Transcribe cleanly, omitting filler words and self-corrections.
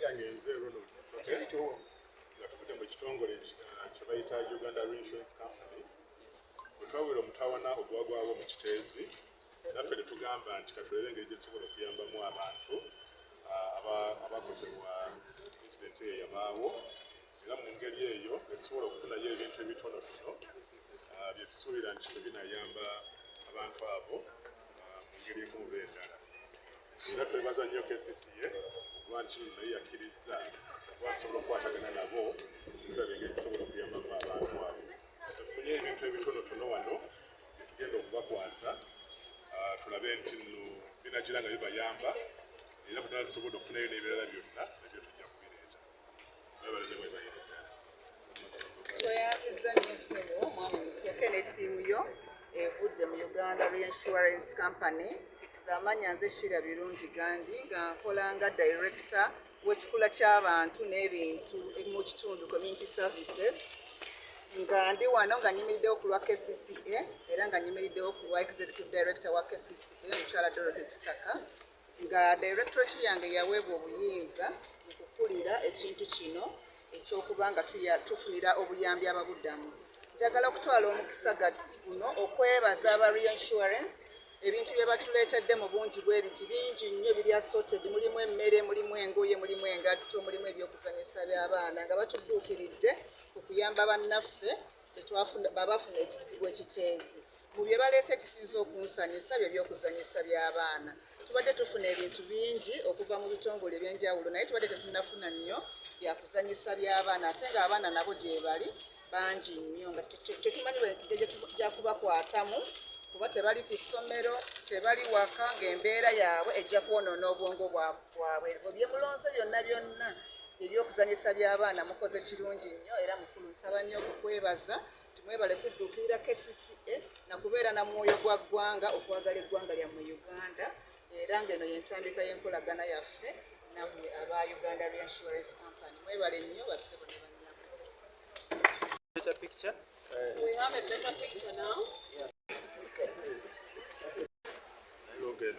Gange nze Ronald Musoke, nga tuvudde mu kitongole kye bayita Uganda Reinsurance Company. Bwe twawulira omutawana ogwagwawo mu Kiteezi, naffe ne tugamba nti katulebe engeri gye tusobola okuyambamu abantu abakosebwa incident eyo yabaawo. Era mu ngeri eyo ne tusobola okufunayo ebintu ebitonotono bye tusuubira nti kino binayamba abantu abo mu ngeri emu oba endala. Era twebaza nnyo KCCA okuba nti naye yakkirizza okuba tusobola okukwatagana nabo, tulaba engeri tusobola okuyambamu abantu abo. Tufunye ebintu ebitonotono wano byetugenda okubakwasa, tulabe nti nno binagira nga bibayamba. Era bwe tusobodde okufunayo n'ebirala byonna, nabyo tujja kubireeta. Mwebaleze, mwebalire ddala. Tweyanzizza nnyo ssebo mwami Musoke ne ttiimu yo evudde mu Uganda Reinsurance Company. Zamanya nze Shira Birungi Gandi, nga nkola nga director w'ekikula ky'abantu n'ebintu mu kitundu, community services, nga ndi wano nga nyimiriddewo ku lwa KCCA era nga nyimiriddewo ku lwa executive director wa KCCA, mukyala Dorothy Kisaka, nga directorate yange yaweebwa obuyinza mu kukulira ekintu kino ekyokuba nga tufunira obuyambi ababuddamu. Njagala okutwala omukisa guno okwebaza aba reinsurance ebintu bye batuleetedde mu bungi bw'ebiti bingi nnyo biri assorted. Mulimu emmere, mulimu engoye, mulimu engatto, mulimu ebyokuzanyisa by'abaana, nga batudduukiridde okuyamba bannaffe babafuna ekizibu ekiteezi. Mu bye baleese, ekisinza okunsanyusa bye byokuzanyisa by'abaana. Tubadde tufuna ebintu bingi okuva mu bitongole ebyenjawulo, naye tubadde tetunnafuna nnyo byakuzanyisa by'abaana, ate ng'abaana nabo gye bali bangi nnyo nga tetumanyi engeri gye kubakwatamu, kuba tebali ku ssomero, tebali waka, ng'embeera yaabwe ejja kwonoona obwongo bwabwe. Bye mulonze byonna byonna ebyokuzanyisa by'abaana, mukoze kirungi nnyo. Era mukulu, nsaba nnyo okukwebaza nti mwebale kudduukirira KCCA nakubeera na mwoyo gwa ggwanga, okwagala eggwanga lyammwe Uganda. Era ng'eno y'entandika y'enkolagana yaffe nammwe aba Uganda Reinsurance Company. Mwebale nnyo, bassebo ne bannyabo. Better picture. We have a better picture now. Okay.